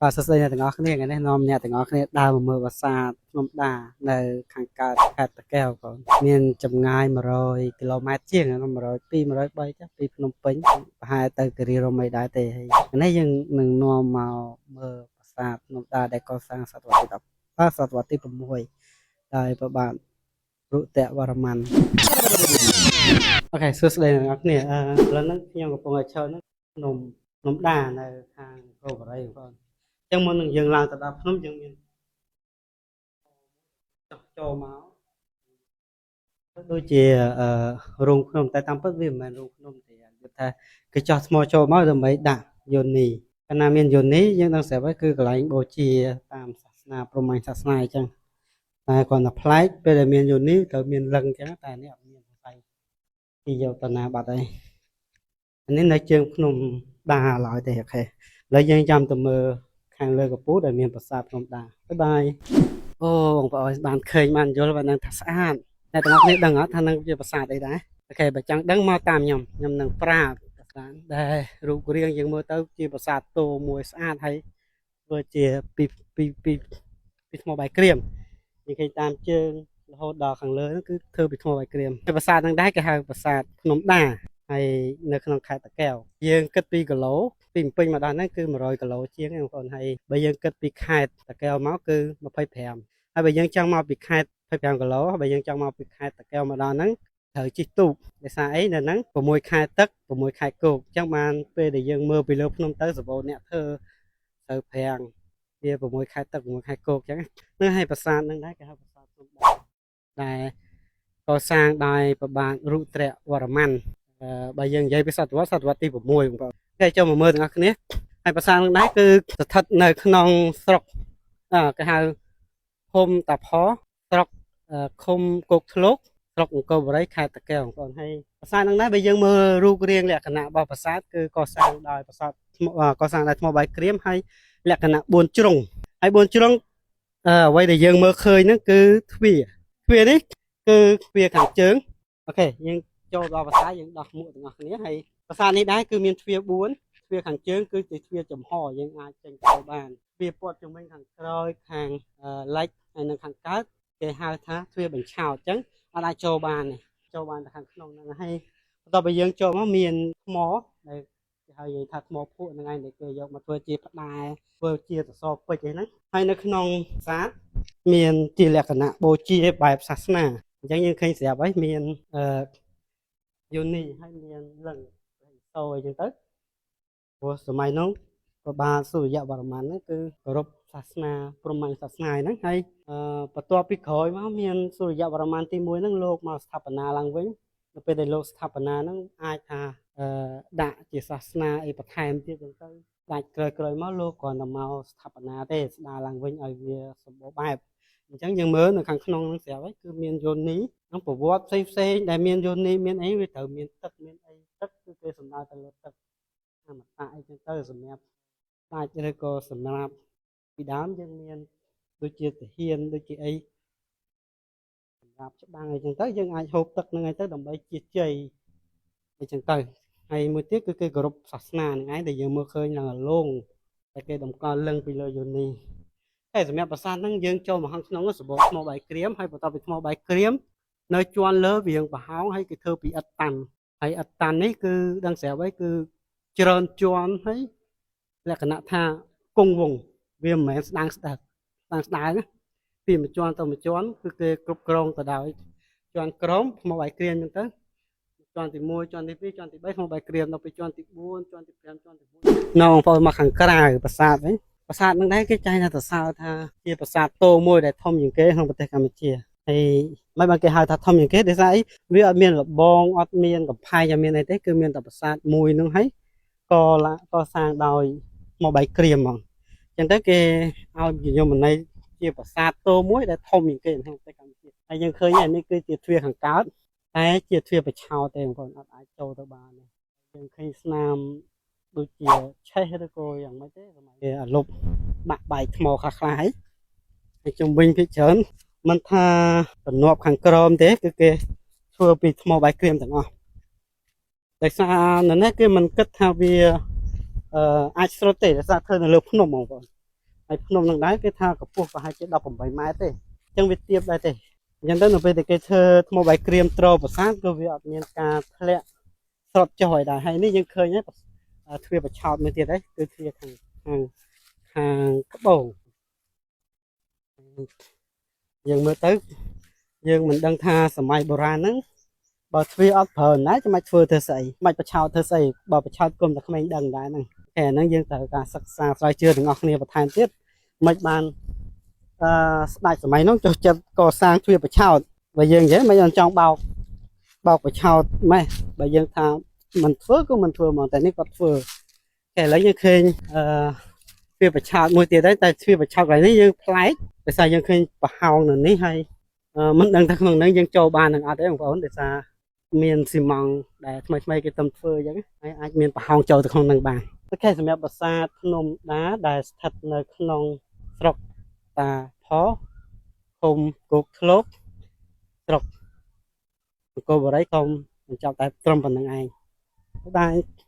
បាទសួស្តីអ្នកទាំងអស់គ្នាថ្ងៃនេះនាំអ្នកទាំងអស់គ្នាដើរមកមើលប្រាសាទភ្នំដានៅខាងកើតខេត្តតាកែវបងមានចម្ងាយ100គីឡូម៉ែត្រជាង102 103ចាស់ពីភ្នំពេញប្រហែលទៅគិរីរម្យអីដែរទេហើយថ្ងៃនេះយើងនឹងនាំមកមើលប្រាសាទភ្នំដាដែលកសាងសតវត្សទី10បាទសតវត្សទី6ដោយព្រះបាទរុទ្ទវរ្ម័ន OK សួស្តីអ្នកទាំងអស់គ្នាអឺឥឡូវហ្នឹងខ្ញុំកំពុងតែឈរហ្នឹងភ្នំភ្នំដានៅខាងកោបរីបងប្អូន ចឹងមុននឹងយើងឡើងទៅដល់ភ្នំយើងមានចោះចូលមកដូចជាអឺរូងភ្នំតែតាមពិតវាមិនមែនរូងភ្នំទេគឺថាគេចោះថ្មចូលមកដើម្បីដាក់យោនីកាលណាមានយោនីយើងដឹងស្រាប់ហើយគឺកន្លែងបូជាតាមសាសនាព្រហ្មញ្ញសាសនាអញ្ចឹងតែគ្រាន់តែប្លែកពេលដែលមានយោនីត្រូវមានលិង្គអញ្ចឹងតែនេះអត់មានសរសៃគេយកតាណាបាត់ហើយអានេះនៅជើងភ្នំដាឡើយទេ OK ឥឡូវយើងចាំទៅមើល ខាងលើកពូដែលមានប្រាសាទភ្នំដាbye bye អូបងប្អូនបានឃើញបានយល់បានដឹងថាស្អាតតែទាំងអស់គ្នាដឹងអត់ថានឹងជាប្រាសាទអីដែរ OK បើចង់ដឹងមកតាមខ្ញុំខ្ញុំនឹងប្រាប់ប្រាសាទដែលរូបរាងយើងមើលទៅជាប្រាសាទតូមួយស្អាតហើយធ្វើជាពីពីពីពីថ្មបាយក្រៀមយើងឃើញតាមជើងរហូតដល់ខាងលើហ្នឹងគឺធ្វើពីថ្មបាយក្រៀមហើយប្រាសាទហ្នឹងដែរគេហៅប្រាសាទភ្នំដាហើយនៅក្នុងខេត្តតាកែវយើងគិតពីគីឡូពីភ្នំពេញមកដល់ហ្នឹងគឺ100គីឡូជាងឯងបងប្អូនហើយបើយើងគិតពីខេត្តតាកែវមកគឺ25ហើយបើយើងចង់មកពីខេត្ត25គីឡូបើយើងចង់មកពីខេត្តតាកែវមកដល់ហ្នឹងត្រូវជិះទូកដោយសារអីនៅហ្នឹង6ខែទឹក6ខែគោកអញ្ចឹងបានពេលដែលយើងមើលពីលើភ្នំទៅសម្បូរអ្នកធ្វើទៅប្រាំងវា6ខែទឹក6ខែគោកអញ្ចឹងហ្នឹងហើយប្រាសាទហ្នឹងដែរគេហៅប្រាសាទភ្នំដាដែលកសាងដោយព្រះបាទរុទ្រវរ្ម័នអឺបើយើងនិយាយពីសតវត្សសតវត្សទី6បងប្អូនគេចូលមកមើលទាំងអស់គ្នាហើយប្រាសាទហ្នឹងដែរគឺស្ថិតនៅក្នុងស្រុកអឺគេហៅភូមិតាផស្រុកឃុំគោកធ្លកស្រុកអង្គរបុរីខេត្តតាកែវបងប្អូនហើយប្រាសាទហ្នឹងដែរបើយើងមើលរូបរាងលក្ខណៈរបស់ប្រាសាទគឺកសាងដោយប្រាសាទកសាងដោយថ្មបាយក្រៀមហើយលក្ខណៈ4ជ្រុងហើយ4ជ្រុងអឺអ្វីដែលយើងមើលឃើញហ្នឹងគឺទ្វារទ្វារនេះគឺទ្វារខាងជើង OK យើងចូលដល់ប្រាសាទយើងដោះមួកទាំងអស់គ្នាហើយប្រាសាទនេះដែរគឺមានទ្វារ4ទ្វារខាងជើងគឺជាទ្វារចំហយើងអាចចេញចូលបានទ្វារព័ទ្ធជុំវិញខាងក្រោយខាងលិចហើយនិងខាងកើតគេហៅថាទ្វារបញ្ឆោតអញ្ចឹងអត់អាចចូលបានទេចូលបានតែខាងក្នុងហ្នឹងហើយបន្ទាប់ពីយើងចូលមកមានថ្មដែលគេហៅនិយាយថាថ្មភក់ហ្នឹងឯងដែលគេយកមកធ្វើជាផ្ដែធ្វើជាសសរពេជ្រអីហ្នឹងហើយនៅក្នុងប្រាសាទមានជាលក្ខណៈបូជាបែបសាសនាអញ្ចឹងយើងឃើញស្រាប់ហើយមានអឺយោនីហើយមានលិង្គសូអីចឹងទៅព្រោះសម័យនោះព្រះបាទសូរ្យវរ្ម័នហ្នឹងគឺគោរពសាសនាព្រហ្មញ្ញសាសនាហ្នឹងហើយអឺបន្ទាប់ពីក្រោយមកមានសូរ្យវរ្ម័នទី1ហ្នឹងលោកមកស្ថាបនាឡើងវិញនៅពេលដែលលោកស្ថាបនាហ្នឹងអាចថាអឺដាក់ជាសាសនាអីបន្ថែមទៀតចឹងទៅដាច់ក្រោយក្រោយមកលោកគ្រាន់តែមកស្ថាបនាទេស្ដារឡើងវិញឲ្យវាសម្បូរបែបអញ្ចឹងយើងមើលនៅខាងក្នុងហ្នឹងស្រាប់ហើយគឺមានយោនីក្នុងប្រវត្តិផ្សេងផ្សេងដែលមានយោនីមានអីវាត្រូវមានទឹកមានអីទឹកគឺគេសំដៅទៅលើទឹកអមតៈអីចឹងទៅសម្រាប់ដាច់ឬក៏សម្រាប់ពីដើមយើងមានដូចជាទាហានដូចជាអីសម្រាប់ច្បាំងអីចឹងទៅយើងអាចហូបទឹកហ្នឹងឯងទៅដើម្បីជាជ័យអីចឹងទៅហើយមួយទៀតគឺគេគោរពសាសនាហ្នឹងឯងដែលយើងមើលឃើញឡើងអាលងតែគេតម្កល់លឹងពីលើយោនីតែសម្រាប់ប្រាសាទហ្នឹងយើងចូលមកខាងក្នុងសម្បូរថ្មបាយក្រៀមហើយបន្ទាប់ពីថ្មបាយក្រៀមនៅជាន់លើវាងប្រហោងហើយគេធ្វើពីឥដ្ឋតាន់ហើយឥដ្ឋតាន់នេះគឺដឹងស្រាប់ហើយគឺច្រើនជាន់ហើយលក្ខណៈថាគង់វង្សវាមិនមែនស្ដាងស្ដាងស្ដាងស្ដាងណាពីមួយជាន់ទៅមួយជាន់គឺគេគ្រប់គ្រងទៅដោយជាន់ក្រោមថ្មបាយក្រៀមអញ្ចឹងទៅជាន់ទី1ជាន់ទី2ជាន់ទី3ថ្មបាយក្រៀមដល់ទៅជាន់ទី4ជាន់ទី5ជាន់ទី6នៅបងប្អូនមកខាងក្រៅប្រាសាទវិញប្រាសាទហ្នឹងដែរគេចែងថាសរសើរថាជាប្រាសាទតូមួយដែលធំជាងគេក្នុងប្រទេសកម្ពុជាហើយមិនបានគេហៅថាធំជាងគេដោយសារអីវាអត់មានរបងអត់មានកំផែងអត់មានអីទេគឺមានតែប្រាសាទមួយហ្នឹងហើយកឡាកសាងដោយថ្មបាយក្រៀមហ្មងអញ្ចឹងទៅគេឲ្យនិយមន័យជាប្រាសាទតូមួយដែលធំជាងគេក្នុងប្រទេសកម្ពុជាហើយយើងឃើញអានេះគឺជាទ្វារខាងកើតតែជាទ្វារប្រឆោទេបងប្អូនអត់អាចចូលទៅបានទេយើងឃើញស្នាមដូចជាឆេះឬក៏យ៉ាងម៉េចទេសម័យគេអាលុបបាក់បែកថ្មខ្លះខ្លះហើយហើយជុំវិញភាគច្រើនមិនថាទំនាប់ខាងក្រោមទេគឺគេធ្វើពីថ្មបាយក្រៀមទាំងអស់ដោយសារនៅនេះគេមិនគិតថាវាអឺអាចស្រុតទេដោយសារធ្វើនៅលើភ្នំបងប្អូន។ ហើយភ្នំនឹងដែរគេថាកម្ពស់ប្រហែលជា18ម៉ែត្រទេអញ្ចឹងវាទាបដែរទេអញ្ចឹងទៅនៅពេលដែលគេធ្វើថ្មបាយក្រៀមទ្រប្រាសាទក៏វាអត់មានការធ្លាក់ស្រុតចុះឲ្យដែរហើយនេះយើងឃើញហើយទ្វារបឆោតមួយទៀតហើយគឺទ្វារខាងខាងខាងក្បូងយើងមើលទៅយើងមិនដឹងថាសម័យបុរាណហ្នឹងបើទ្វារអត់ប្រើណាចាំបាច់ធ្វើធ្វើស្អីមិនបឆោតធ្វើស្អីបើបឆោតគុំតែក្មេងដឹងដែរហ្នឹងតែអាហ្នឹងយើងត្រូវការសិក្សាស្រាវជ្រាវទាំងអស់គ្នាបន្ថែមទៀតមិនបានអឺស្ដេចសម័យហ្នឹងចុះចិត្តកសាងទ្វារបឆោតបើយើងនិយាយមិនអត់ចង់បោកបោកបឆោតម៉េះបើយើងថាមិនធ្វើក៏មិនធ្វើហ្មងតែនេះគាត់ធ្វើតែឥឡូវយើងឃើញអឺទ្វារបឆោតមួយទៀតហើយតែទ្វារបឆោតកន្លែងនេះយើងប្លែកដោយសារយើងឃើញប្រហោងនៅនេះហើយអឺមិនដឹងថាក្នុងហ្នឹងយើងចូលបាននឹងអត់ទេបងប្អូនដោយសារមានស៊ីម៉ង់ដែលថ្មីថ្មីគេទំធ្វើអញ្ចឹងហើយអាចមានប្រហោងចូលទៅក្នុងហ្នឹងបាន OK សម្រាប់ប្រាសាទភ្នំដាដែលស្ថិតនៅក្នុងស្រុកតាផឃុំគោកធ្លកស្រុកអង្គរបូរីសូមបញ្ចប់តែត្រឹមប៉ុណ្្នឹងឯងបាយ។